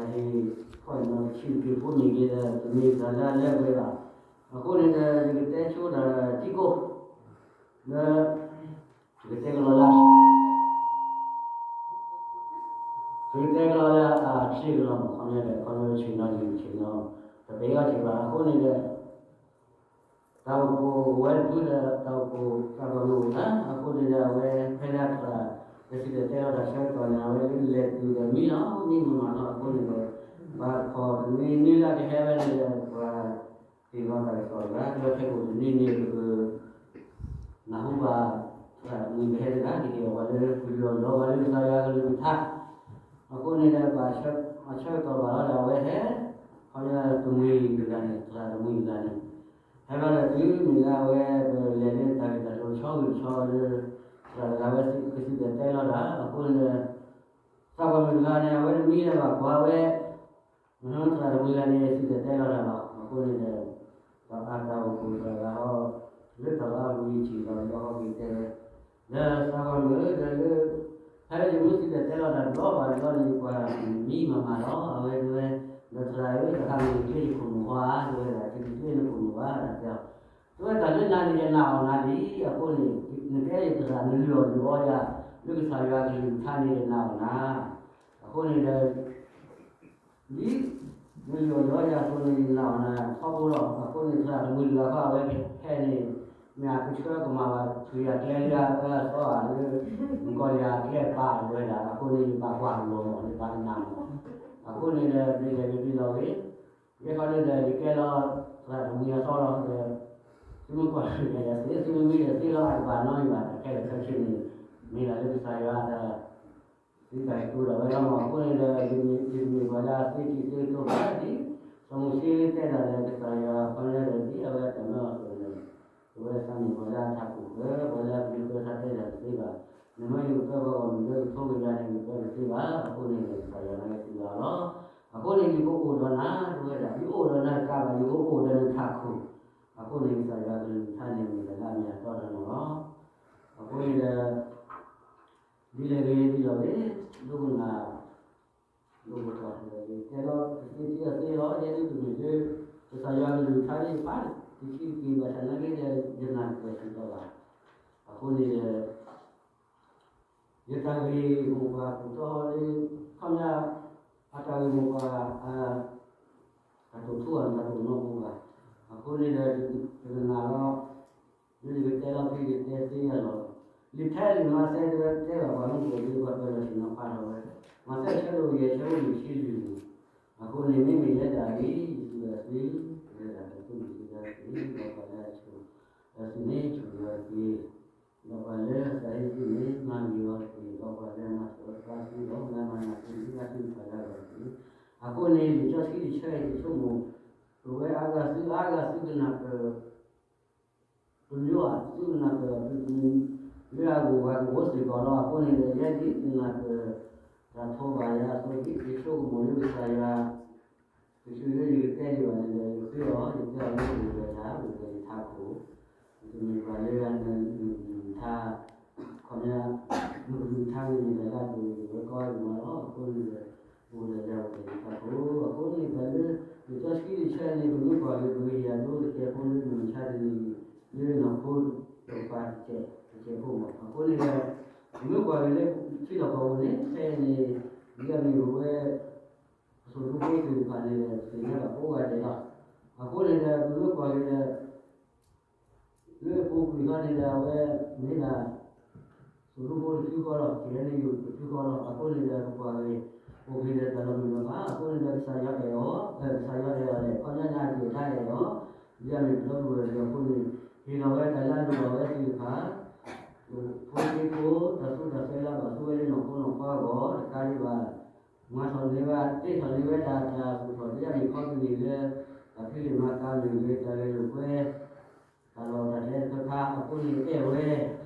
အံၤ ခီၣ်နီၤဆံးက့ၤဖိန့ၣ်က့ၤဒီး တမ့ၢ်တၢ်လၢအလဲၤဝဲဘၣ်. အဃိန့ၣ်ဒီး ယကတဲဆိဒီးထံကိၢ် လၢ ယကတဲကလီလၢ ယကတဲကလီလၢအချ့ကလီ ခီပညီဒီး ခီပညီဆ့ၣ်နီၤဆ့ၣ်နီၤ တပ့ၤအီၣ်ဆ့ၣ်ဘၣ်. အဃိန့ၣ်ဒီး တၢ်အိၣ်ဖှိၣ်ဝဲတဖုဒီး တၢ်အိၣ်ဖှိၣ်သးဘီမုၢ်အိၣ်သး အဃိန့ၣ်ဒီး အဝဲဖဲလၢတၢ် ကစံၣ်တဲၤတဲလီၤတၢ်ဆၢကတီၢ်န့ၣ် အဝဲလဲၤတုၤဒီးမံလီၤ မံမၤမၤလီၤ. အဃိန့ၣ်ဒီး ဘၣ်တခီတနွံနွံလၢကဟဲဝဲန့ၣ်ဒီး ပှၤ သ့ၣ်နီၣ်တၢ်ကစီၣ်တဂၤ လၢခဲကိာ်တနွံန့ၣ် ပက နၢ်ဟူဘၣ် သရၣ်တမှံၤကဟဲတဂၤ ကဟ့ၣ်အီၤပှၤလၢ ကလုၢ်အီၣ်လီၤပှၤလၢကစၢ်ယွၤကလုၢ်ကထါ အဃိန့ၣ်ဒီး ဘၣ်ဆၢကတီၢ်ဘၣ်လီၤဒီး အဝဲဟဲ ခီပညီတမှံၤတဂၤန့ၣ် သရၣ်တမှံၤတဂၤန့ၣ် ဟဲဘၣ်ဒီးတုၤမ့ၢ်လၢအဝဲ ပလဲၤလၢတၢ်ဂ့ၢ်တၢ်ကျိၤတဆီဂ့ၤတဆီလၢ သရၣ်တဂၤဝဲကစံၣ်တဲၤတဲလီၤတၢ် အဃိန့ၣ်ဒီး သးပှၢ်မုၣ်တဂၤန့ၣ် အဝဲတမံၤလၢၤဘၣ်ကွၢ်ဝဲ မ့ၢ်သရၣ်တမှံၤတဂၤန့ၣ် စံၣ်တဲၤတဲလီၤတၢ်လီၤ. အဃိန့ၣ်ဒီး ပှၤအါတၢ်အိၣ်ဖှိၣ်သရၣ်တဂၤဟီ လၢတၢ်လီၢ်အပူၤယထံၣ်ဘၣ်ဒီးဟီက့ၤတဲဝဲ ဒီးသးပှၢ်မုၣ်ဧၢ ဒီးလၢ ဖဲလၢယမ့ၢ်စံၣ်တဲၤတဲလီၤတၢ်တဘျီဘၣ်တဘျီန့ၣ် ပှၤမံမၤမၤလီၤ. အဝဲတဲဝဲ ဒီးသရၣ်ဧၢ တဟါမ့ၢ်ကျ့ယခိၣ်နူာ်ဟါ တဲဝဲဒၣ် တကျ့နခိၣ်နူာ်ဘၣ် တၢ်တဲအီၤ တဲဝဲတၢ်လၢနၤန့ၣ် ယနာ်အီၤနၤလံ. အဃိန့ၣ် နကဲယသရၣ် နလုၢ်အီၣ်လုၢ်အီယၤ လၢကစၢ်ယွၤကလုၢ်ကထါန့ၣ် ယနာ်အီၤနၤ. အဃိန့ၣ်ဒီး ဒ်နလုၢ်အီၣ်လုၢ်အီယၤအသိးန့ၣ် ယနာ်အီၤနၤထီဘိလီၤ. အဃိန့ၣ် သရၣ်တမှံၤတဂၤဃီ အဝဲဖဲန့ၣ် မ့ၢ်အကဆှၢကမၣ်ဘၣ် ထုးယၤကျဲလၢအသီဧါလၢ မုၣ်ကီၢ်လံၢ်အကျဲပာ်ဝဲဒၣ် အဃိန့ၣ် ယဘၣ်ကွၢ်ကလီၤမး ယဘၣ်ကနၣ်မး. အဃိန့ၣ်ဒီး ဒ်လဲၣ်ဂ့ၤဒ်လဲၣ်ဂ့ၤ ယဲခီန့ၣ်ဒီး ယကဲလီၤသရၣ်တမှံၤအသီလီၤ. ဒီး သုမ့ၢ်ကွၢ်န့ၣ်ဒီးသ့ သုမ့ၢ်မံဒီးသ့လီၤ အတဘၣ်နီတမံၤဘၣ်. တၢ်ခဲလၢာ်ခဲဆ့န့ၣ် မ့ၢ်ဒၣ်လၢကစၢ်ယွၤအတၢ် သုတၢ်ကတိၤဒၣ်ဝဲလီၤမး. အဃိန့ၣ်ဒီး ယတမ့ၢ်ပှၤလၢအသ့ထံသ့ကီၢ်ဘၣ်ဒ် စီၤမိၤၡ့တဲဒၣ်ဒီး ကစၢ်ယွၤခီပညီဒီး ဒ်အဝဲအတၢ်မၢအီၤအသိးန့ၣ် ပဝဲသးမ့ၢ်ပှၤလၢအထးခိၣ်ဃၢၤ ပှၤလၢအပျံၤဃၢၤသးတဲဒၣ်တသ့ဘၣ်. နမၢယကပၢပှၤဂီၢ်မုၢ်လၢကထိကယၤန့ၣ် ယပၢတသ့ဘၣ်. အဃိန့ၣ်ဒီး ကစၢ်ယွၤနာ်က့သ့ဘၣ်လီၤ. အဃိန့ၣ် ယကအိၣ်ဒီးနၤ တဲဝဲဒၣ် ယအိၣ်ဒီးနၤတကးဘၣ် ယကအိၣ်ဒီးနထးခိၣ်. အဃိန့ၣ် ကစၢ်ယွၤကလုၢ်ကထါန့ၣ် မ့ၢ်တၢ်လၢအမ့ၢ်အတီတၢ်နီၢ်လီၤ. အဃိန့ၣ်ဒီး ဒ်လဲၣ်ဂ့ၤဒ်လဲၣ်ဂ့ၤ ဒိကနၣ် ဒိကနၣ်ဒီး ယတဲလီၤ ကသ့ထံအီၤသ့လီၤ ယဲဒၣ်တမ့ၢ်လၢ ကစၢ်ယွၤကလုၢ်ကထါန့ၣ် ယပာ်တဆံးတက့ၢ်ဘၣ်ဆၣ်နာ်က့ဒီး ယနၢ်ပၢၢ်စ့ၢ်ကီးဘၣ်. အဃိန့ၣ်ဒီး ယတၢ်ဂ့ၢ်မိၢ်ပှၢ်ကူၣ်တီလၢ ခီပညီ အတၢ်ဂ့ၢ်မိၢ်ပှၢ် တၢ်တိာ်ထူအီၤ တၢ်တိာ်နီၢ်ပူၤဘၣ်. အဃိန့ၣ်ဒီး ယကနၣ်လီၤ လၢယကတဲလီၤဖဲယတဲသ့ယၤလီၤ. လံာ်ဖဲလံာ်မးသဲတဲဝဲ တဲဘၣ်ပှၤမုၣ်ကီၤလံၢ် ပှၤပၢၤလီၢ်ဆ့ၣ်နီၤဖးထီၣ်ဝဲ မးသဲဆၢဒိၣ်ယဲၢ်ဆၢဖိလွံၢ်ဆံလွံၢ်န့ၣ်, အဃိန့ၣ် မ့မ့ၢ်ယဲဒၣ်အံၤ ယစံးဘၣ်သု ယဲဒၣ်သုးမုၢ်သံၣ်ဘိသ့ၣ် ဒီးပှၤလၢအဆိၣ်ဂ့ၤသုန့ၣ် ဆိၣ်ဂ့ၤသုသ့, ဒီးပှၤလၢအသးဟ့သုန့ၣ် မၤဂ့ၤအီၤတက့ၢ်, ဒီးပှၤလၢအမၤစၢၤအီၤသးသုဒီး မၤမၤနၢၤသုန့ၣ် ဘၣ်သုတဖၣ်လၢအဂီၢ်တက့ၢ်. အဃိန့ၣ် လံာ်စီဆှံတဆၢအံၤ ယဆိကမိၣ် ပဝဲအါဂၤသု အါဂၤသုကနၢ်ပၢၢ် ပမ့ၢ်သုကနၢ်ပၢၢ် လၢအဂုၤအဂၤကအိၣ်စ့ၢ်ကီးလီၤ. အဃိန့ၣ်ဒီး ယဲဒၣ်ယနၢ်ပၢၢ် တၢ်ထိးဘၣ်ယၤအသိး ယဆိကမိၣ်လၢကစၢ်ယွၤ တချုးလၢယကတဲဒံးဘၣ်န့ၣ်ဒီး ယဃ့အီၤ ယတဲအီၤလၢအိၣ်ဒီးတၢ် အိၣ်ဒီးယထးခိၣ်, ယတမ့ၢ်ပှၤလၢအနၢၤနုာ်နုာ်ထါ ခီပညီ နကလုၢ်ကထါန့ၣ် မ့ၢ်တၢ်လၢအဒိၣ်ယဝဲကီယမးလီၤ. အဃိန့ၣ်ဒီး အိၣ်ဒီးယၤအိၣ်ဒီးယထးခိၣ်. အဃိန့ၣ် တၢ်လၢ လံာ်စီဆှံတဆၢန့ၣ် ပမ့ၢ်ကွၢ်က့ၤ ပကဟ့ၣ်ယၤဒိတကဲးဖိလၢမုၢ်မဆါတနံၤ လၢနီၢ်ခိတကပၤတကဲးဖိမး. အဃိန့ၣ်ဒီး ပမ့ၢ်ကွၢ်က့ၤလၢထံလီၢ်ကီၢ်ပူၤန့ၣ် ဖဲန့ၣ် ဒ်အမ့ၢ်ပဝဲ ပစိာ်ဒူဖိသ့ၣ်တဖၣ်န့ၣ်ဒီး သ့ၣ်ညါဘၣ်ကိးဂၤဒဲးလီၤ. အဃိန့ၣ်ဒီး ပမ့ၢ်ကွၢ်က့ၤဒီး လၢပူၤကွံာ်ခီန့ၣ်ဒီး အဝဲမ့ၢ်ဒၣ် စိာ်ဒူဖိတဖုဃီလီၤ, က့ၤလၢနယူၢ်တဖုဃီလီၤ. အဃိန့ၣ်ဒီး ပကွၢ်က့ၤ အိၣ်က့ၤဒီးတၢ်လီၤမုၢ်လီၤဖး အဃိန့ၣ်ဒီး ကစၢ်ယွၤအဲၣ်အီၤ, ကစၢ်ယွၤအဲၣ်အီၤလဲၣ်, ခီပညီန့ၣ် အတၢ်အဲၣ်အီၤ, ဒ်အမ့ၢ်ပဒီပုၢ်ဝဲၢ်အဃိန့ၣ် ဟ့ၣ်လီၤဝဲတၢ်လၢအလိၣ်ဘၣ်ဝဲသ့ၣ်တဖၣ် ဖိသ့ၣ်ဖိ တၢ်သူတၢ်သၢလၢအဘၣ်သူဝဲလၢနီၢ်ခိနီၢ်ခွါအဂီၢ် တကးဒံးဘၣ် မၤထီၣ်န့ၢ်ဝဲ တ့ထီၣ်န့ၢ်ဝဲဒၣ်တၢ်သူၣ်ထီၣ်ဒ်အမ့ၢ်ခီပနံၣ်လၢ တၢ်ဖံးလံာ်မၤကၤမ့ၢ်ဂ့ၤ တၢ်ဂဲၤလိာ်ကွဲ တၢ်လီၢ်တၢ်ကျဲတဖၣ်အဃိန့ၣ် အဲၣ်ဝဲ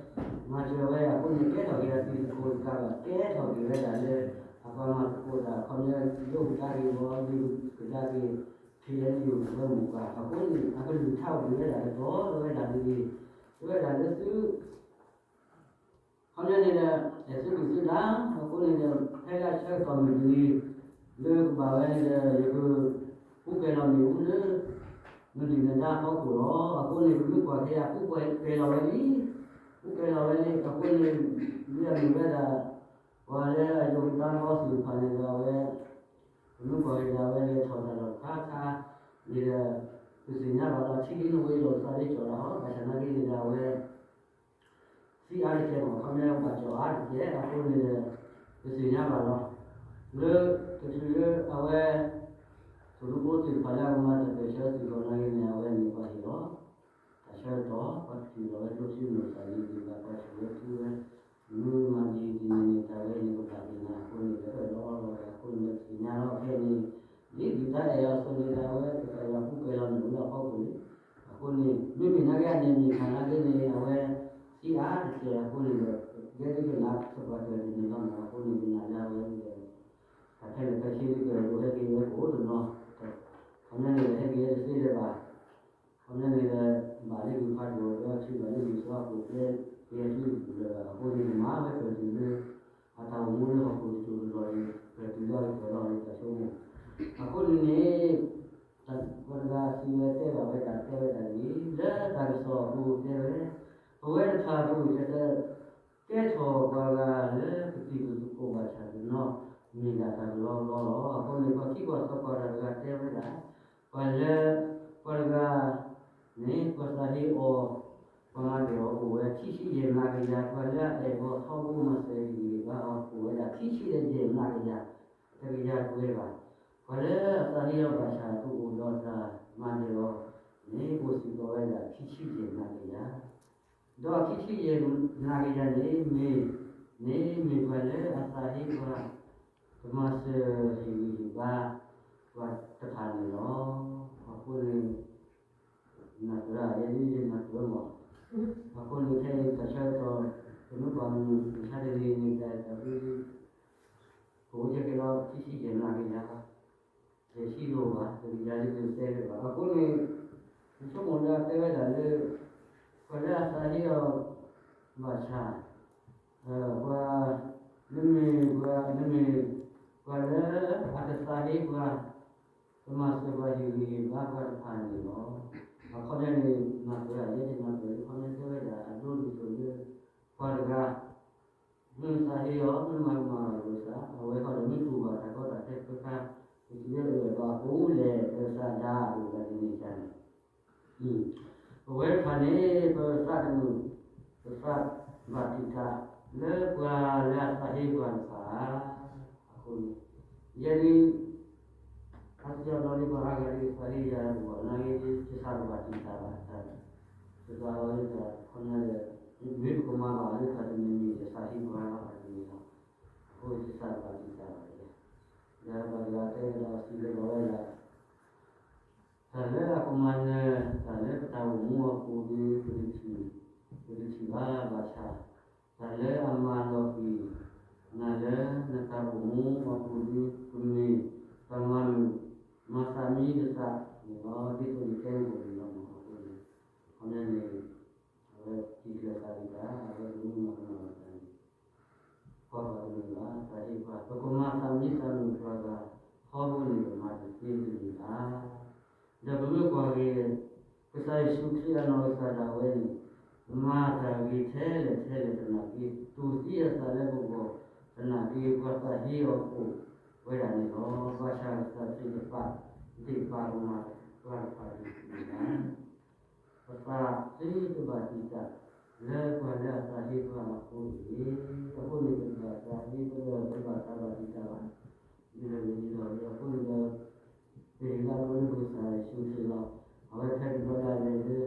မၤစၢၤဝဲအဃိန့ၣ် ကဲထီၣ်က့ၤအတံၤသကိးတကးဘၣ် ကဲထီၣ်က့ၤဝဲဒၣ်လၢ အပှၤမၤသကိးတၢ် ခီပညီ ဒိကဒါက့ၤဝဲ ဒုးကဒါက့ၤ ခ့ၣ်အဲၣ်ယူၣ် လၢမိၢ်ပှၢ်အဃိန့ၣ် အကလုၢ်ကထါအိၣ်က့ၤဝဲဒၣ်တတီၤလၢဝဲဒၣ်န့ၣ် တဲဝဲဒၣ်လၢသု ခီပညီန့ၣ်ဒီး အဲၣ်သုဒုၣ်သုဒါ အဃိန့ၣ်ဒီး ဖဲလၢအဆၢကတီၢ်မုၢ်တနံၤ လၢ ဘၣ်ဝဲန့ၣ်ဒီး ယက ကူကဲၤလီၤမ့ၣ်အူလၢ နဒုၣ်နဒါအဖီခိၣ်လီၤ. အဃိန့ၣ် ပမ့ၢ်ကွၢ်က့ၤယၤ ကူကဲၤလီၤဝဲလံ, ကူကဲၤလီၤဝဲလံ. အဃိန့ၣ် ဒ်အမ့ၢ်ဝဲဒၣ် ပှၤလၢအယိၤကတၢၢ်ဘီသ့ၣ်တဖၣ်န့ၣ်ဒီး အဝဲ ပမ့ၢ်ကွၢ်က့ၤဒီး အဝဲလဲၤထီၣ်တၢ်လီၢ်တခါခါန့ၣ်ဒီး ပသ့ၣ်ညါဘၣ်လီၤ. ထံဒ်နဝ့ၤလီၤ ကစၢ်ဒၣ်ကၠီၣ်တၢ်ဟီ ဘၣ်ဆၣ်နာ်က့န့ၣ်ဒီး အဝဲ သံအါတကဲးမး ခီဖျိဘၣ်ကၠီၣ်အါတကဲး အဃိန့ၣ်ဒီး ပသ့ၣ်ညါဘၣ်လီၤ. လၢ တချုးလၢအဝဲ သိၣ်လိဖိသ့ၣ်တဖၣ်လၢအကမၤတၢ်ပၢၢ်ဆၢစ့ၢ်ကီးနာ်က့န့ၣ် အဝဲန့ၣ်ပှၤဟ့ၣ်လီၤ တၢ်ဆၢကတီၢ် ပှၤကထံၣ်လီၤဝဲကျိချံမျိာ်သၣ်န့ၣ် ဒ်သိးပှၤဆိၣ်ဝဲထူဝဲ မ့ၢ်မၤဒ်အံၤဒ်န့ၣ်န့ၣ် တၢ်ဝဲန့ၣ်ကဘၣ်သ့ၣ်ညါအဃိန့ၣ် ပအၢၣ်လီၤအီလီၤဝဲအဃိန့ၣ် ပသ့ၣ်ညါလီၤ. ဖဲန့ၣ် ဒ်ဒုၣ်ဒါအဲၣ်အီၤအသိးန့ၣ်ဒီး အဝဲကစၢ်ယွၤကူကဲၤလီၤမ့ၣ်အူလၢအဖီခိၣ်န့ၣ် အဃိန့ၣ် မ့မ့ၢ်နာ်က့အန့ၣ် မ့ၢ်တၢ်နာ်က့န့ၣ် အဝဲသံအါတကဲးအဃိန့ၣ်ဒီး ယဲဒၣ်ကနၣ်သပှၢ်တၢၢ်တန့ၢ်လီၤမး အဃိန့ၣ် ယနာ်လၢအဝဲန့ၣ်ဒီး တၢ်ခဲလၢာ်ခဲဆ့ဒ်ကဲးဒိးဟဲက့ၤဝဲကအိၣ်တနီၤ ခီပညီန့ၣ်ဒီး ဟဲက့ၤဝဲတသ့လၢၤဘၣ်. ခီပညီန့ၣ်ဒီး ဘၣ်လၢဂုၢ်ဖးဒိၣ်ဒီး အထံဘၣ်လၢဂုၢ်သီအခိၣ်ကျဲ က့ၤအထံပူၤလၢၤဘၣ် အဃိန့ၣ် ကမၤဝဲပၢၢ်တုၤလၢ အတၢ်အိၣ်မူလၢဟီၣ်ခိၣ်တစိၤတလီၢ်န့ၣ် ပၢၢ်တုၤလၢအကတၢၢ်လီၤန့ၣ် တၢ်ဆိကမိၣ် အဃိန့ၣ်န့ၣ် တၢ်ပှၤတဂၤစံးဝဲတဲဘၣ်ဝဲဒၣ် တဲဝဲဒၣ်န့ၣ် လၢတၢ်ကစီၣ်အပူၤတဲဝဲ ပဝဲတဖၣ်ပအိၣ်ကတၢၢ် ကဲထီၣ်ပှၤဂၤလၢပတံၤပသကိးဘၣ်ဆၣ်တနီၤ မ့ၢ်ဒၣ်တၢ်ကလီကလီလီၤ. အဃိန့ၣ် ပှၤခံပှၤသီပှၤတဂၤတဲဝဲဒၣ် ပှၤလၢ ပှၤတဂၤန့ၣ် ပှၤသးဟ့အီၤ ပှၤမၤဒၢၣ်အီၤအိၣ်ဝဲ ခံဆံယဲၢ်နးကယၤ ပှၤလၢအအဲၣ်အီၤထီဘိမၤစၢၤဟ့ၣ်ဂံၢ်ဟ့ၣ်ဘါအီၤအိၣ်ဝဲဒၣ် ခံဆံယဲၢ်နးကယၤ တကယၤပှဲၤဘၣ်. ပှၤလၢအသးဟ့အီၤဘၣ်ဆၣ်တအိၣ်ဒီးတၢ်မၤဒၢၣ်အီၤန့ၣ် အိၣ်စ့ၢ်ကီးဝဲဒၣ် ခံဆံယဲၢ်နးကယၤ ဒီးခံဆံယဲၢ်နးကယၤန့ၣ်မ့ၢ် န့ၣ်မ့ၢ်ပှၤလၢအသးဟ့ပှၤ ကမၤစၢၤဟ့ၣ်ဂံၢ်ဟ့ၣ်ဘါ ပှၤတဖၣ်န့ၣ်လီၤ. အဃိန့ၣ် နၢ်ပၢၢ်ဧါ ယဲဒၣ်ယနၢ်ပၢၢ်မး. အဃိန့ၣ် ခဲအံၤတၢ်ဆၢကတီၢ် ပမ့ၢ်ကွၢ်မုၢ်မဆါတနံၤန့ၣ် တၢ်တၢ်ဖု ကအိၣ်ယဲၢ်က့ၤလီၤ ခံဆံယဲၢ်နးကယၤ ယဲၢ်ဆံလိၤဘၣ် တကယၤဒ်ပတဲတ့ၢ်ဘၣ်. အဃိန့ၣ် ယဆိကမိၣ်လၢအတဲဝဲဒၣ်လၢ ပှၤလၢအသးဟ့အီၤ ဘၣ်ဆၣ် ပှၤ နမ့ၢ်ပှၤ နမ့ၢ် ပှၤလၢအတသးဟ့ပှၤ ကမၤစၢၤပှၤဟ့ၣ်ဂံၢ်ဟ့ၣ်ဘါပှၤတဖၣ်န့ၣ်လီၤ. အခီပညီန့ၣ် နၢ်ပၢၢ်ဧါ ယဲဒၣ်နၢ်ပၢၢ်လၢခီပညီတဲဝဲဒၣ် အဒိဒ်သိးလၢ ပှၤတဂၤ မ့ၢ်သးဟ့အီၤ မ့ၢ်မၤကမၣ်ဘၣ်လိာ်သး အဝဲဃီဒီးမ့ၢ်တူၢ်ဘၣ်တၢ်ကီတၢ်ခဲတခါ ပစံးလၢအၢၣ်ဘၣ်အဃိလဲၣ် အၢၣ်သးဒါအၢၣ်ဘၣ်ဒ်န့ၣ်တၢ်န့ၣ် ပဝဲတဖၣ်န့ၣ် ပသးတမုာ် ပသးဘၣ်တံာ်တာ် လၢပှၤလၢအသးဟ့ပှၤတဖၣ် အဃိန့ၣ် ယဲဒၣ် အါတက့ၢ်ဘျီဒ်ပှၤအါဂၤဒ်သးဟ့ယၤတဘၣ် နာ်က့ ယသးတဘၣ်တံာ်တာ်ဘၣ် တၢ် ယသးလီၤလၢတၢ်ခီပညီဒီး မ့ၢ်ပကမၤဘၣ်လၢတၢ်တမံၤမံၤ ယသးဟ့ပှၤဘၣ်ဒ်န့ၣ်လီၤ. အဃိယသးတဘၣ်တံာ်တာ်ဘၣ်ယဲ ဒီးပှၤတဂၤတဲဝဲဒၣ်စံးဝဲဒၣ်ဝဲဒၣ် တၢ်လၢအကမၤနၢၤ တၢ်လၢပတၢ်အိၣ်မူအပူၤဒီး ပတထံၣ် ပတထံၣ်ဘၣ်ဘၣ်ဆၣ် တၢ်လၢအမၤလီၤဃံၤနၤလၢနတၢ်အိၣ်မူအပူၤဒီး ကမ့ၢ်တၢ်မၤမုာ် မၤသးမံတသးန့ၣ်လီၤ. ဒ်သိးယတဲအိၣ်န့ၣ်လီၤ. အဃိန့ၣ် ခီပညီန့ၣ် အဝဲတံာ်ကျၢၤသးဒံးတၢ် အဝဲကမ့ၢ်မၤကမၣ်တၢ်န့ၣ် ကွၢ်ပှၤတမုာ်ဘၣ် သးဟ့ပှၤ ပကမၤသးမံသးမုာ်ပှၤဂၤ ထီဘိန့ၣ် ပမၤတသ့တမုာ်ဘၣ်. ဒီးပမ့ၢ်ကွၢ်က့ၤ ကစၢ်ယ့ၣ်ၡူးခရံာ်အနီၢ်ကစၢ်ဒၣ်ဝဲန့ၣ် မၤတၢ်ဂ့ၤထဲလဲၣ်ထဲလဲၣ်သနာ်က့ တူၢ်သံအသးလၢပဂီၢ်သနာ်က့ ပှၤသးဟ့အီၤအိၣ်ဝဲဒၣ်န့ၣ်လီၤ. ဘၣ်ဆၣ်ကစၢ်ခရံာ်တပာ် တပာ်ကမၣ်ပှၤတဖၣ်န့ၣ်ဘၣ် ပသးသ့တဘၣ်တံာ်တာ် လၢပှၤလၢအသးဟ့ပှၤအဃိန့ၣ်, အဃိန့ၣ် ပတဘၣ်သးဟ့ ပတဘၣ်သးဘၣ်တံာ်တာ်ဘၣ်. ဒ်လဲၣ်ဒ်လဲၣ်အဃိန့ၣ်ဒီး ပဟ့ၣ်လၢအလိၤလၢပကစၢ်ယ့ၣ်ၡူးခရံာ်လီၤ. အဝဲဖဲပဘျီဒၣ်လဲာ်လၢ ပယ့ၣ်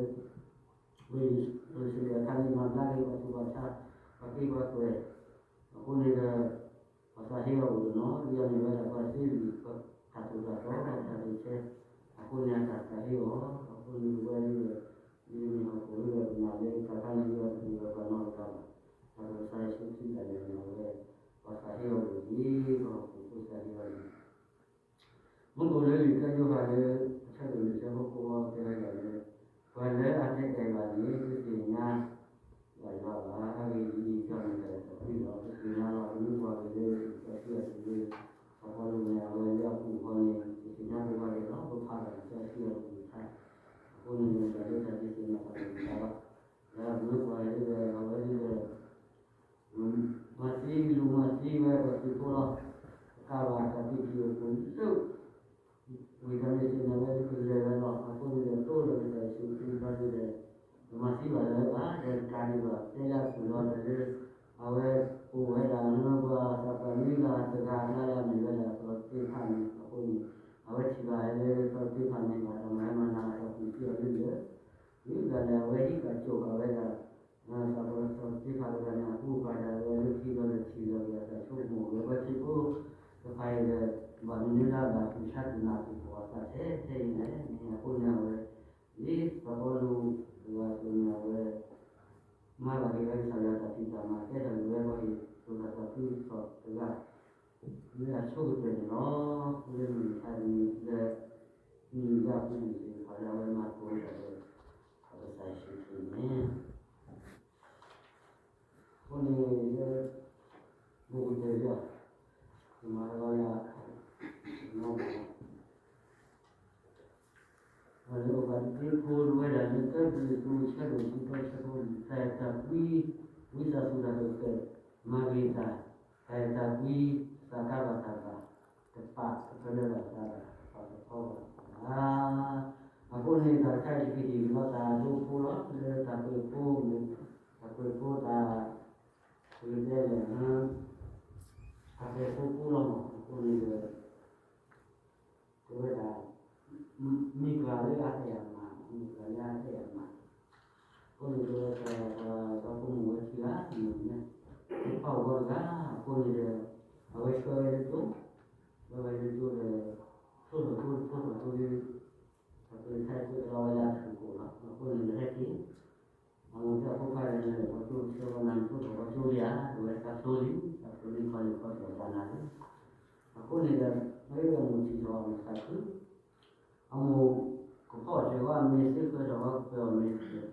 ၡူးခရံာ်အခါန့ၣ် မၤဘျါက့ၤပှၤဆူးပှၤဆါ ပှၤက့ပှၤကွဲၤ, အဃိန့ၣ်ဒီး ပှၤသးဟ့အီၤအိၣ်တနီၤ ဒ်အမ့ၢ်ဝဲဒၣ်ပှၤသ့လံာ် တၢ်သိၣ်တၢ်သီ တၢ်ဒိးဆဲး, အဃိန့ၣ်အတၢ်သးဟ့အီၤ, အဃိန့ၣ်ပဝဲဒၣ် ဒ်မ့ၢ်ဟီၣ်ခိၣ်လၢပနာ်လၢတၢ်ခါန့ၣ် ယွၤတပူၤဝဲပှၤနီတဂၤဘၣ်, တၢ်ဒီးကစၢ်ယ့ၣ်ၡူးခရံာ်ဒၣ်လဲာ်န့ၣ် အဝဲ ပှၤသးဟ့အီၤအိၣ်လံ, ပှၤဟီၣ်ခိၣ်ဖိသးဟ့အီၤလံ. မူခိၣ်လၢလံာ်ကဲယိၤဟၣ်လၢ အဆၢဒိၣ်လွံၢ်ဆၢဖိဃိးတဲဝဲဒၣ်လၢ ပှၤလၢအတအဲၣ်ဘၣ်န့ၣ် တသ့ၣ်ညါဘၣ်ယွၤဘၣ်. အဂ့ၢ်ဒ်အံၤ, ယွၤမ့ၢ်တၢ်အဲၣ်တၢ်ကွံလီၤ. ပသ့ၣ်ညါလီၤ. ပမ့ၢ်ကွၢ်က့ၤလၢလံာ်စီဆှံအပူၤလၢ စီၤပီလူးန့ၣ် အဝဲလၢအပူၤ ဘၣ်မနုၤလၢအဘၣ်တူၢ်ဆါတူၢ်နာ်က့ၤပှၤသးထဲထဲအံၤလဲၣ်. မ့ၢ်အဃိန့ၣ်အဝဲ ဒ်စီၤပီလူးတဂၤအသိးန့ၣ် အဝဲ မၤဘၣ်က့ၤဝဲကစၢ်ယွၤတၢ်ဖံးတၢ်မၤ ကဲထီၣ်က့ၤဝဲပှၤဟ့ၣ်သိၣ်တၢ်သးခုကစီၣ်တဂၤ လၢအဆိကတၢၢ်န့ၣ်လီၤ. လၢမုၢ်မဆါတနံၤလၢ မုၢ်မဆါအပူၤန့ၣ် စ့ၢ်ကီးလၢအဝဲမၤသကိးဝဲဒၣ်လၢ ပကစၢ်ယ့ၣ်ၡူးခရံာ်န့ၣ် အဃိန့ၣ်လၢ ဘူးကတၢၢ်လီၤ ယမၤတဘျီယၤ နီၢ်မး လၢအိၣ်ဘၣ်တ့ဖိဝဲဒၣ်လၢ တၢပ့းတရူး အဆၢဒိၣ်ခံ အဆၢဖိလွံၢ်, တၢ်အဲၣ်တၢ်ကွံ ဝံသးစူၤတၢ်ကပၢၢ် မၤဂ့ၤတၢ်, တၢ်အဲၣ်တၢ်ကွံ သးကါဘၣ်တၢ်ဘၣ်, တပာ်ကဖၢလၢဘၣ်သးဘၣ်, တပာ်ကဖီဘၣ်သးဘၣ်. အဃိန့ၣ် တၢ်တခါအံၤ ယကဟ့ၣ်လီၤသးဒိဖိလီၤ လၢတၢ်ပၢၢ်ဖိမ့ၢ် တၢ်ပၢၢ်ဖိတၢ် ပကတဲလဲၣ် တၢ်ပၢၢ်ဖိဖိလီၤမး. အဃိန့ၣ်ဒီး ပဝဲဒၣ် မ့ၢ်ပှၤလၢအအဲၣ်အမၤ, မ့ၢ်ပှၤလၢအအဲၣ်အမၤ, အဃိန့ၣ်ဒီး ပှၤပိာ်မုၣ်ဝဲခံဂၤန့ၣ် ပှၤအိၣ်ဂီၢ်တဂၤ, အဃိန့ၣ်ဒီး အဝဲဆှၢဝဲလၢကၠိ, ဆှၢဝဲလၢကၠိဒီး ထိၣ်ထီၣ်ကၠိ ထိၣ်ထီၣ်ကၠိဒီး ပှၤကလုာ်ခဲအံၤကလီၤဝဲလၢအထူၣ်ကိၣ်လီၤ. အဃိန့ၣ်ဒီးဟဲက့ၤ အမိၢ်တဲအဖိခွါဒီး နလဲၤပိာ်ကၠိ ပဆှၢဝဲနၤ နထိၣ်ထီၣ်ဝဲကၠိလံဧါ, ဒီးဝဲတၢ်ကၠိလံ, တၢ်ကၠိလံခီလံခီထီၣ်တၢ်နၤလံ. အဃိန့ၣ်ဒီး မ့ၢ်အမိၢ်ထံၣ်ထီၣ်အမိၢ်သးခု, အမိၢ်ကဖီၣ်စၢၤဝဲအမ့ၢ်သ့ ဃၢထီၣ်ဝဲကပၢၤအီၤမ့ၢ်သ့,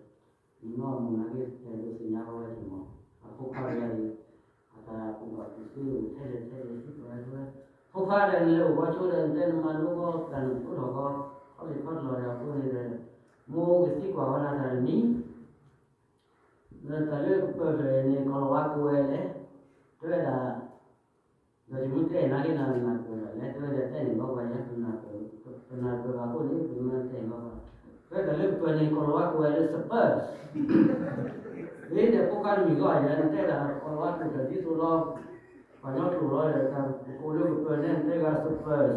နီၢ်မိၢ်နာ်က့ တဲဒိးသ့ၣ်ညါဝဲဝဲတမီၤ, အဖိခွါတဂၤအံၤ အတၢ်ကူၣ်ဘၣ်ကူၣ်သ့အိၣ်ထဲလဲၣ်ထဲလဲၣ် သံကွၢ်ဝဲ, ဖိခွါဒီး နလဲၤအိၣ်ဝဲကၠိဒီး နတဲနမၤလိဃီ တၢ်နထိၣ်ထီၣ်ဃီ ခီလ့ၣ်ခီတလီၤဒီး အဃိန့ၣ်ဒီး မိၢ်ကသံကွၢ်ဝဲနၤတၢ်တမံၤ လၢတၢ်လၢကပၢၤဖျၢၣ်အံၤန့ၣ် ကီၤလၤဝါကိးဝဲလဲၣ်, တဲဝဲဒၣ်, ဒီးယမ့ၢ်တဲနၤက့ၤ နနၢ်ပၢၢ်လီၤလဲၣ်, တဲဝဲဒၣ် တဲန့ၣ်ဘၣ်ပှၤယၤ ပနၢ်ပၢၢ်ဘၣ်အဃိန့ၣ် ပမ့ၢ်တဲန့ၣ်ဘၣ်ပှၤ, တဲတၢ်လၢကပၢၤန့ၣ် ကီၤလၤဝါကိးဝဲလၢ Spurs, ဒ်န့ၣ်ဖိခွါတမံၤဂီၢ်ယၤ နတဲဒၣ်ကီၤလၤဝါကိးတၢ်ဒ်သိးလီၤ, ပှၤကညီကျိာ်လီၤဒီး တၢ်ကကိးလၢကပၢၤန့ၣ် နတဲဂၤ Spurs,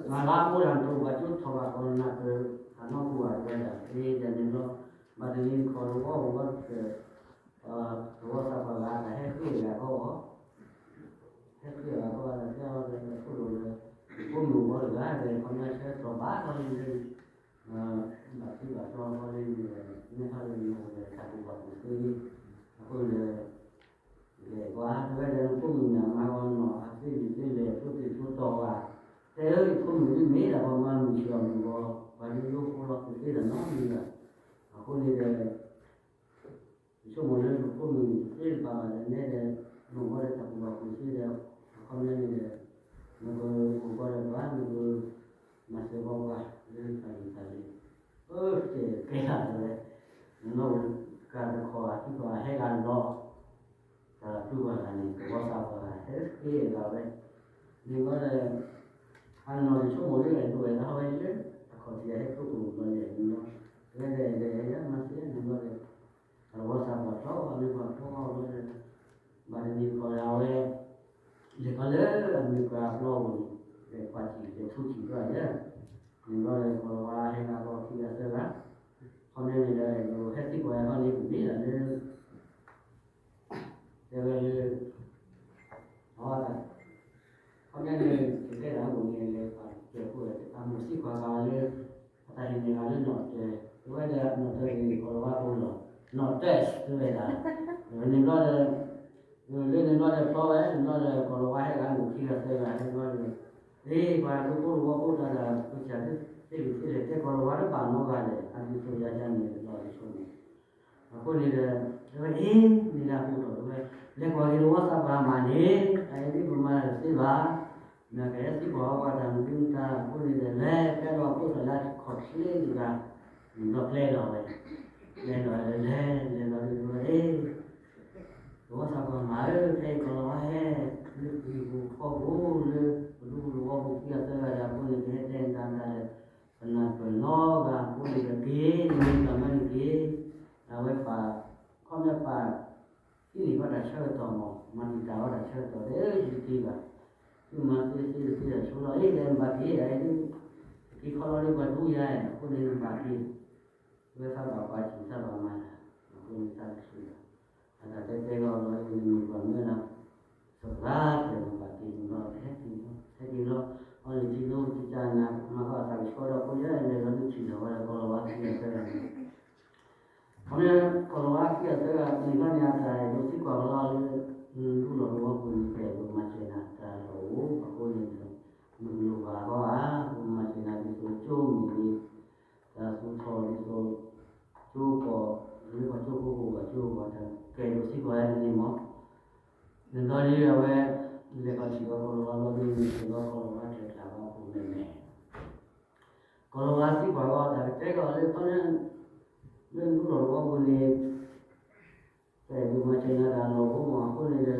မၤလါမိၢ်တၢ်နတိၢ်ဘၣ်ကၠိထီၣ်ဘၣ်ကီးနနၢ်ပၢၢ်, တၢ်နီၢ်ကီၢ်ဘၣ်တဲဝဲဒၣ် ဒ်န့ၣ်လီၤ, ဘၣ်တနံၤတခီလၢဝီပူၤဝီတဖျၢၣ် သဝီသးပှၢ်ဂၤ တၢ်ဟဲဃ့ၢ်ဂၤဃီအီၤ, ဟဲဃ့ၢ်ဂၤဃီအီၤ တၢ်တဲအီၤဒီး ခိၣ်လိာ်ဒီး ဖိမုၣ်ဝီတဂၤဒီး ခီပညီဆၢထီၣ်ဘၣ်ထီၣ်လံလၢ ဘၣ်သံဘၣ်တီထီၣ်လံဒီး မ့ၢ်ထီၣ်လံန့ၣ်ဒီး တၢ်ကူၣ်ဘၣ်ကူၣ်သ့ အဃိန့ၣ်ဒီး လဲၤကွၢ် တဲဝဲဒၣ် နဖိမုၣ်န့ၣ် အမါဂီၢ်နီၢ် အသ့ၣ်လံၤသ့ၣ်လဲၣ် ဖိသ့ၣ်ဖိတီၤဝဲ, တဲအၢ ယဖိမုၣ်ဒ်မ့ၢ်ဒၣ်ပှၤမၤမုၢ်ဆ့ၣ်အီၤမုၢ်ဂီၤ ပှၤဒ်ယိဖိလီၤ သုသ့ၣ်တနီၤမံၤဘၣ်, အဃိန့ၣ်ဒီး ယဆိကမိၣ်လၢ နဖိမုၣ်သ့တဘၣ်ဘၣ်ဒီး နဲဒီး နအိၣ်ဘၣ်ဒီးတၢ်ကူၣ်ဘၣ်ကူၣ်သ့ဒီး အခီပညီန့ၣ်ဒီး နကအိၣ်ဘၣ်ဒီးပှၤ နကမၤစၢၤဘၣ်ပှၤ လၢတၢ်ဂ့ၢ်တၢ်လၢ အၢ ကဲကဲဒၣ်ဝဲ နနီၢ်ကၢ်တခီ အထံကီၢ်ဟဲဂၤလီၤ တၢ်ဖုပှၤဂၤန့ၣ် သဝီသးပှၢ်ဂၤ ဟဲက့ၤဂၤဝဲ န့ၣ်ဘျီဒီး အနီၢ်န့ၣ်ဆိကမိၣ်လၢအဲၣ်ဒိးဝဲဒၣ်ဝဲလၢ တခီၣ်ထံးဟဲခိၣ်ကမုၣ်ဘျီန့ၣ် န့ၣ်ဘျီ တဝဲဒီးအဲၣ်ဒိးအဲၣ်ဒိးမၤသ့န့ၣ်ဘျီဒီး သဝီသးပှၢ်ထီၣ် မ့ၢ်ပှၤဖီအီၤဘျီဒီး ဘၣ်တနံၤတခီဒီးအဝဲ လဲၤခီလၢအမ့ၢ်ပှၤအပျီပူၤန့ၣ် လဲၤကွၢ်ထံၣ်လဲၤထူထံၣ်ဘျီဒီး န့ၣ်ဘျီဒီး ကီၤလၤဝါဟဲဂၤလီၤခံဂၤသၢဂၤ ခီပညီန့ၣ်ဒီးအဲၣ်ဒိးဟဲသံကွၢ်အီၤန့ၣ် ပမ့ၢ်ဒၣ်လၢ တဲဝဲလၢ အဝဲ ခီပညီန့ၣ် ယတဲဒၣ်အိၣ်န့ၣ် လဲၤပာ်ကဲၢ်ဖိဒီး အမိၢ်သံကွၢ်ဃာ်လၢ အတၢ်ဟ့ၣ်န့ၢ်ဂၤလၢနီၢ်တၢၢ်, တဲဝဲဒၣ်နီၢ်တၢၢ်န့ၣ် ကီၤလၤဝါဖိလီၤ, နီၢ်တၢၢ် တဲဝဲဒၣ်, န့ၣ်ဘျီဒီး လၢန့ၣ်ဘျီဒီးဖျီဝဲ န့ၣ်ဘျီဒီး ကီၤလၤဝါဟဲဂၤအိၣ်ခံဂၤသၢဂၤဟဲဘျီဒီး, အ့ ပှၤဒိဖိတဝီဖိတၢ်ဒၣ် ပကစၢ်သ့ၣ်ဂ့ၤသ့ၣ်လဲၣ် တဲကီၤလၤဝါတဘၣ်နီတဂၤလဲၣ် အဒ်သိးယၤယၤန့ၣ် လီၤတဆိန့ၣ် အဃိန့ၣ်ဒီး တဲဝဲအ့ န့ၣ်ဒၣ်အဃိဒီးတဲဝဲ လဲၤကွၢ်က့ၤသဝီသးပှၢ်မးန့ၣ် အအံၤဒ်ပမၤတသ့ဘၣ်, မ့ၢ်ကဟဲသံကွၢ်အီၤပှၤတၢ်မနုၤမတၤ အဃိန့ၣ်ဒီး လဲၤဖဲလီၤအခိၣ်သးလၢခီၣ်ချ့တဂၤ န့ၣ်ဘျီကျဲလီၤဝဲ, ကျဲလီၤဝဲ လဲၤလဲၤလီၤဒ်တဲဝဲအ့ သဝီသးပှၢ်မးဧၢ ဖဲအံၤကီၤလၤဝါဟဲ လၢပှၤဟံၣ်ပူၤဃီပူၤလၢ ပဒူပူၤသဝီပူၤခံဂၤသၢဂၤဒီး အဃိန့ၣ် ကဟဲတဲနတၢ်မတၤလဲၣ်, ပနၢ်ပၢၢ်နီတဂၤအဃိန့ၣ်ဒီးက့ၤ မ့ၢ်တၢ်မၤန့ၣ်က့ၤ, အဝဲပာ် ခီပညီပာ် ဟံးန့ၢ်ဘၣ်တၢ်ဆၢကတီၢ်မး မၤတံာ်တာ်ဘၣ်တၢ်ဆၢကတီၢ်ဒီး ယတက့ၤဘၣ်, သုမၤသ့သ့တသ့ဒီးဆိလီၤ အ့ ဒီးနဘၣ်က့ၤ အအံၤဒ် ကက့ၤခီလီၤလၢပှၤဒူယၤ အဃိန့ၣ် နဘၣ်က့ၤ ဝဲသးဘၣ်ကွၢ်ဆံးသးဘၣ်မၤတၢ် အဃိန့ၣ်သးတချုးဘၣ်, အတၢ်တဲတဲလီၤလီၤအံၤ နမ့ၢ်ပှၤမၢနၤ, စီၤပၤတဲနဘၣ်က့ၤ နဘၣ်ကဟဲက့ၤလီၤ, ဟဲက့ၤလီၤ အီၤန့ၣ်ထံကျိကကနၤ မၤဃီအသးကဆှီဒီးဖိယဲလဲၤလီၤဒုးထံၣ်လီၤဝဲဒၣ်ကီၤလၤဝါခံဂၤသၢဂၤန့ၣ် ခီဖျိကီၤလၤဝါခံဂၤသၢဂၤန့ၣ် ခီန့ၣ်အတၢ်အဲၣ်ဒိးသံကွၢ်ကလီလၢ ဒူလီၤကဝီၤပူၤန့ၣ် ပအဲၣ်ဒိးမၤစၢၤနၤတၢ်လီၢ်အိၣ် အဃိန့ၣ်ဒီး နကလိၣ်ဘၣ်ဃီဧါ ပကမၤစၢၤနၤဒ်သိးကၠိမ့ၢ်ဂ့ၤ တၢ်သူၣ်ထီၣ်ဒ်သိး ကၠိကီၢ် လၢပှၤကၠိဖိကီၢ် ပှၤကၠိပှၤတၢ်ကအဲၣ်ဒိးသံကွၢ်ဝဲန့ၣ်မ့ၢ် နဒီးဒ်အဝဲ လဲၤခီထံၣ်ဒီးကီၤလၤဝါဘျီဒ်န့ၣ် ကီၤလၤဝါကလဲၤကျါဘၣ်အပူၤမဲာ်မဲာ် ကီၤလၤဝါသံကွၢ်ဝဲတၢ်ကတဲကီးလၢခီန့ၣ် လၢဒူလီၤကဝီၤပူၤန့ၣ် ပအဲၣ်ဒိးမၤစၢၤနၤတၢ်လီၢ်အိၣ်မးအဃိန့ၣ်ဒီး နနဲ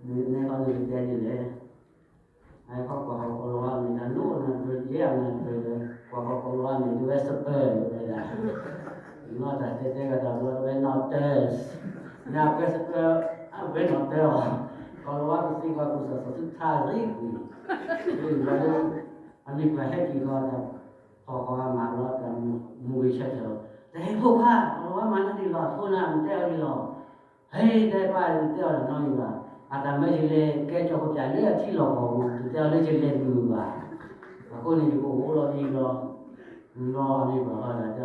ဃီန့ၣ်ကတဲဒ်လဲၣ် အဟဲခီကွၢ်ဃီၤကီၤလၤဝါန့ၣ် တၢ်နိၣ်နၢ်တရၢယဲၢ်နၢ်တရၢဒီး ကွၢ်ဃီၤကီၤလၤဝါန့ၣ် တဝဲစပၢၤတဝဲဒၣ် နီၢ်တၢ်တဲတဲဂၤတၢ်ဘျီတဝဲနီၢ်တၢၢ် ညါပှဲၤစပၢၤ အဝဲနီၢ်တၢၢ်အီၤ ကီၤလၤဝါကသံကွၢ်ကူၣ်သးသးသူထါရံၣ်ကွံာ် လၢယွၤလၢ အမ့ၢ်ပှၤဟဲက့ၤဃီတၢ် ဖီၣ်ဃီၤအမၤဘျီတၢ်မူဂ့ၤဆၢထၢၣ်လီၤ တဟဲဖိခွါ ကီၤလၤဝါမၤနၢၤဒံးလီၤ အထိနၤမ့ၢ်တဲအီၤဒံးလီၤ ဟဲတဲပၢ်တဲအီၤတနီၤန့ၣ်ဘၣ် အတၢ်မၢယလဲၤကဲကၠီၤကပျၢ်လၢအထံလီၢ်ကီၢ်ပူၤ တတဲအီၤလၢယလဲၤမုာ်ဘၣ် အဃိန့ၣ်ယက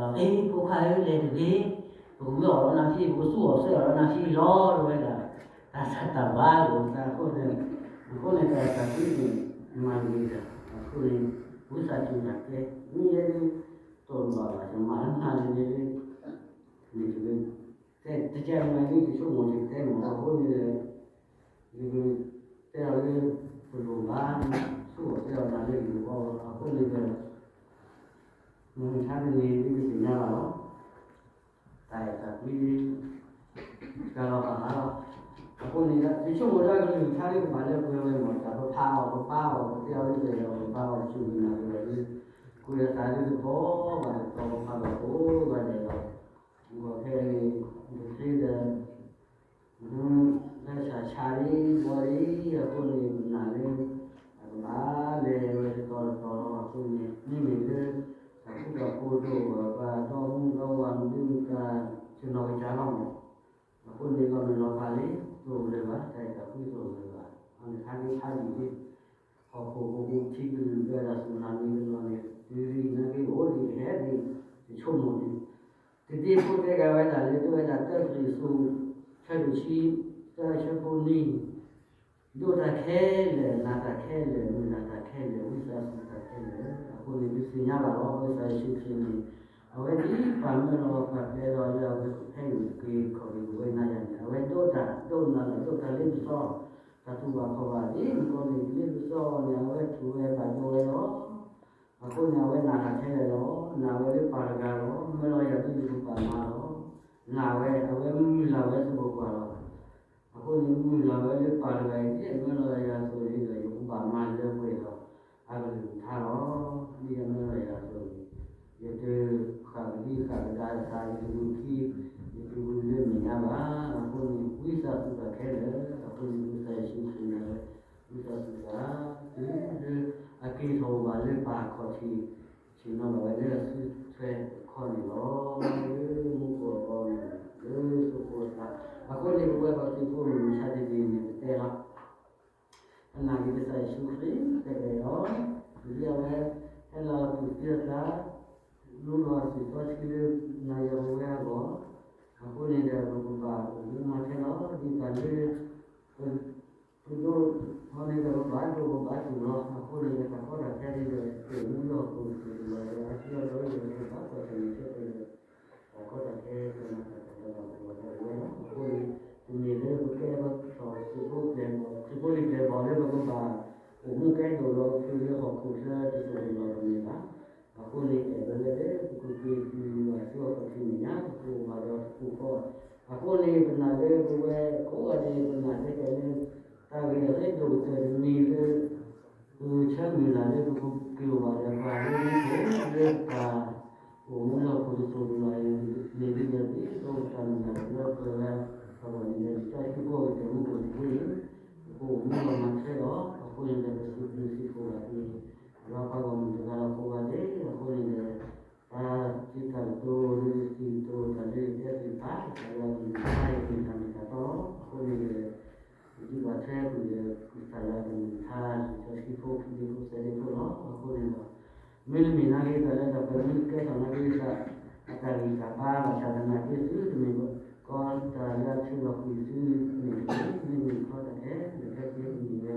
အိၣ်လီၤဒ်လီၤ လီၤအမ့ၢ်ပှၤဃီဒၣ်တဲအီၤ ဟဲဖိခွါဧၢလဲၤတဂ့ၤ ပကမၢအီၣ်လီၤနၤဖံ ပကသူအီၣ်ဆှၢအီၣ်လီၤနၤဖံလီၤ တဝဲဒၣ် တၢ်ဆါတၢ်ဘါလိာ်သးအဃိန့ၣ် အဃိန့ၣ်တၢ်သးခုန့ၣ် မၤဂ့ၤတၢ် အဃိန့ၣ် ဝံသးစူၤတၢ်ကဲ မ့ၢ်ယဲဒ် တလိၣ်ဘၣ်ဘၣ် ယမၤလၢနၤန့ၣ် န့ၣ်တဂ့ၤ တဲတကဲမၤဒ်ယဆိကမိၣ်ယကတဲမ့ၢ်အဃိန့ၣ်ဒီး ယကတဲအီၤလၢ တလိၣ်ဘၣ် သူအီၣ်ဆှၢအီၣ်နၤလၢယဂီၢ်အဃိန့ၣ်ဒီး မုၢ်မဆါတနံၤဒ်ယသ့ၣ်ညါဘၣ်လီၤ တၢ်အဲၣ်တၢ်ကွံ တၢ်လီၤဘၣ်ဟးလီၤ အဃိန့ၣ်ဒီး ယဆိကမိၣ်လၢအကလုၢ်ကထါလၢကဘၣ်လၢပှဲၤဝဲမ့ၢ် တၢ်ပဖးအီၤပဘါအီၤ ပတဲအီၤလၢပှဲၤဒီးပဘါအီၤ ပစူၢ်က့ၤနာ်က့ၤအီၤလၢ ကွံာ်အသးလၢတဘီဘၣ်တတီၤ ပဖးဘၣ်ကိးဂၤဒဲးလီၤ ဂီၢ်ခဲအံၤန့ၣ် ပချ့ဒီး လၢဆၣ်ဆါလံ ဘီလံ အဃိန့ၣ် ပနာ်လၢ အကဘၣ်လဲၤဝဲတတီၤတတီၤလီၤ အဃိန့ၣ် မ့မ့ၢ်လၢ တၢ်ဃူတၢ်ဖိးဒိၣ် ပှၤဒီမုၢ်ဒီဝၤမနုၤမတၤ ဆ့ၣ်နီၤကစၢ်လီၤမး အဃိန့ၣ် လီၤမုၢ်လီၤဖးလံ တအိၣ်လၢၤဘၣ် တၢ်အဲၣ်တၢ်ကွံတအိၣ်လၢၤဘၣ် အန့ၣ်ခါဒ်ခါဒ်န့ၣ် ဟီၣ်ခိၣ်ပူၤထံကလုာ်ဒၢတၢ်သူၣ်နၤမံၤတလီၤန့ၣ် တုၤလံနာ်က့အိၣ်ဒံးဟဲဒံး ယဆိကမိၣ်ဒံး တဒ့ဖိတဲဂၤဝဲဒၣ်လၢ တဝဲဒၣ်တၢ်ကရံၣ်သူး ဆၢဒိၣ်ဆံ တၢ်ဆၢဖိနွံ ဒိးတၢ်ခဲလၢာ် နာ်တၢ်ခဲလၢာ် မုၢ်လၢ်တၢ်ခဲလၢာ် ဝံသးစူၤတၢ်ခဲလၢာ် အဃိန့ၣ် ဒုးသ့ၣ်ညါဘၣ်လီၤ ကစၢ်ယ့ၣ်ၡူးခရံာ်န့ၣ် အဝဲဒ်ပာ်မၢလီၤပာ်ပျဲလီၤလၢအဝဲဖဲအံၤက့ၤခီၣ်က့ၤပဝဲနၤယၤန့ၣ် အဝဲဒိးတၢ်ဒိးနၢ်လီၤဒိးတၢ်လ့ပစီ တၢ်တူၢ်ဘၣ်ခီၣ်ဘၣ်ဒ်မုၢ်ကီၢ်န့ၣ် လ့ပစီန့ၣ် အဝဲထူၣ်ဝဲဘၣ်ဒိဝဲလီၤ အဃိန့ၣ် အဝဲနာ်တၢ်ခဲလၢာ်လီၤ. နာ်ဝဲလၢပၢ်တဂၤလီၤ. မၢလီၤယၤဒ်ယကဘၣ်မၤလီၤ. နာ်ဝဲ အဝဲမုၢ်လၢ်ဝဲသပှၢ်ပှၢ်လီၤ. အဃိန့ၣ် မုၢ်လၢ်ဝဲလၢပၢ်တဂၤအံၤ ဒ်အမၢလီၤယၤအသိးန့ၣ်ဒီး ယကဘၣ်မၤလၢပှဲၤဒီး အကလုၢ်ကထါလီၤ. ဒ်အမၢလီၤယၤအသိးန့ၣ် ယတဃၣ်ကဒံဃၣ်ကဒါအသး ယတဂုာ်ခံ ယတဂုာ်လၢမဲာ်ညါဘၣ်. အဃိန့ၣ် ဝံသးစူၤတၢ်ခဲလၢာ် အဃိန့ၣ် ကစၢ်ယ့ၣ်ၡူးခရံာ်န့ၣ် ဝံသးစူၤတၢ် တုၤလၢအက့ၤထီၣ်ဘၣ်လၢပၢ်ခီၣ်ထံး ဆ့ၣ်နီၤဘၣ်ဝဲလၢအစုထွဲတခီန့ၣ်လီၤ. လၢမူခိၣ်အဘီအမုၢ် လၢသုးခိၣ်အသး အဃိန့ၣ် ပဝဲပှၤသုးဖိမုၢ်မဆါတနံၤန့ၣ် ပတဲလီၤ ပနာ်က့ၤကစၢ်ယ့ၣ်ၡူးခရံာ် တဲက့ၤလီၤ ဒ်အဝဲ ဟဲလီၤသူၣ်သံအသး လူလီၤအသွံၣ်စီဆှံလၢ နၤယၤပဝဲအဂီၢ် အဃိန့ၣ်ဒီး ပကဘၣ်အိၣ်မူမၤထဲလီၤ ဒ်သိးလၢ ပဒိး အီၤန့ၣ်ဒီးပဘၣ်ဒိပဘၣ်ထူၣ်လီၤ. အဃိန့ၣ်ဒီး တၢ်ကီတၢ်ခဲန့ၣ်ဒီး အိၣ်မူလၢဟီၣ်ခိၣ်ကစၢ်လီၤဒီး အစုအလီၢ်ဒီး ပဘၣ်ကွၢ်ဆၢၣ်မဲာ်ဆၢတဲာ်ဒီး တၢ်ကီတၢ်ခဲ ကနၤတၢ်တၢ်လီၤဘၣ်ကဝီၤတၢ်ဝဲလီၤ. အဃိန့ၣ် တမ့ၢ်လၢပကဲထီၣ်သုးဖိပျဲၢ်ဘီၣ် သုးဖိလံၤပျဲၢ်ဘီၣ်လၢပကဘၣ် အိၣ်မူကဲဒိၣ်လီၤဖုးလၢဟီၣ်ခိၣ်ချၢတစိၢ်တလီၢ်တမ့ၢ်ဘၣ်. အဃိန့ၣ် အဲၣ်ဒိးလၢ ပကက့ၤတုၤလီၤဆူအခီၣ်ထံးမဲာ်ညါ ပကအိၣ်ဘၣ်ဒီးတပူၤဃီ အဃိန့ၣ် ပနာ်လၢပဝဲကိးဂၤဒဲး ပနာ်ထဲကဲလၢ တၢ်ဂ့ၢ်အရ့ဒိၣ်ကတၢၢ်တမံၤလၢ ပဆၢမုၢ်လၢ်လၢပကက့ၤအိၣ်ဘၣ်ဒီးပှၤလၢမူခိၣ် လၢတၢ်အိၣ်မူလၢဟီၣ်ခိၣ်တစိၢ်တလီၢ်န့ၣ် ဒ်သိးဒ်သိးပတၢ်မုၢ်လၢ်လၢပဝဲ ပှၤဂီၢ်မုၢ်ဒီး တၢ်ထံဖိကီၢ်ဖိတၢ်မူခိၣ်တဘိန့ၣ် ပကအိၣ်မူလီၤမၤထွဲလီၤ. အဃိန့ၣ်ဒီး ပစံးဘျုးစံးဖှိၣ်ဘၣ်က့ၤ ပှၤဂီၢ်မုၢ်တဂၤလီၤကိးဂၤဒဲး အဃိန့ၣ်ဒီး တၢ်စံးတၢ်ကတိၤလၢစံးကတိၤတၢ်လၢယတဲသ့ၣ်တဖၣ် ကစၢ်ယွၤကလုၢ်ကထါအံၤ မ့ၢ်တၢ်မ့ၢ်တၢ်တီလီၤ. အဃိန့ၣ်ဒီး ယဒုးဘၣ်ထွဲကွံာ်ဒီး ကစၢ်ယွၤကလုၢ်ကထါ လံာ်စီဆှံဖိ ခံဒ့ဖိ သၢဒ့ဖိလီၤ. အဃိန့ၣ်ဒီး မ့တမ့ၢ်နာ်က့ဒီး လၢတၢ်ပှဲၤမ့ၢ်ကဲထီၣ်နာ်က့ဒီး အတၢ်ဂံၢ်တၢ်ဘါဘၣ် တၢ်သနာ်က့သုတမ့ၢ် ကီတၢ်လၢအထုးလီၤကွံာ်သုန့ၣ်တက့ၢ်. မ့မ့ၢ်ကီတၢ်ခဲလၢာ်ခဲဆ့မ့ၢ်ဝဲ